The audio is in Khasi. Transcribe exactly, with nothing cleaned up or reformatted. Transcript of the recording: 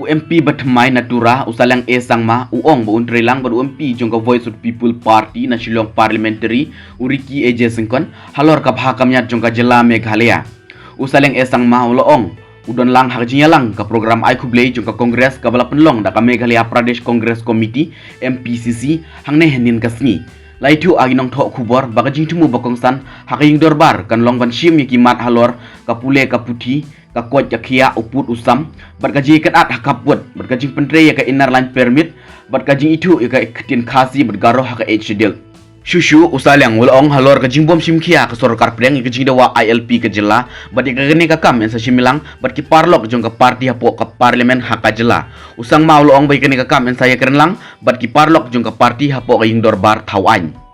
U MP bathymmai na Tura, u Saliang A Sangma, u ong ba un trei lang bad u MP jong ka Voice of the People Party na Shillong Parliamentary, u Ricky A J Syngkon, halor ka bha ka miat jong ka jylla Meghalaya. U Saliang A Sangma u la ong, u don lang ha ka jingïalang ka program ai khublei jong ka Congress kaba la pynlong da ka Meghalaya Pradesh Congress Committee, M P C C, hangne hynnin ka sngi. La ïathuh ha ki nongthoh khubor ba ka jingthmu ba kongsan ha ka ïing dorbar kan long ban shim ïa ki mat halor ka pule ka puthi, ka koit ka khiah, u pud u sam, bad ka jingïakynad ha ka khap vote, bad ka jingpyntrei ïa ka Inner Line Permit, bad ka jingithuh ïa ka ktien Khasi bad Garo ha ka Eighth Schedule. Shuh shuh u Saliang u la ong halor ka jingbym shim khia ka sorkar pdeng ïa ka jingdawa I L P ka jylla, bad ïa kane ka kam yn sa shim lang bad ki paralok jong ka party hapoh ka Parliament ha ka jylla. U Sangma u la ong ba ïa kane ka kam yn sa ïakren lang bad ki paralok jong ka party hapoh ka ïing dorbar thaw aiñ.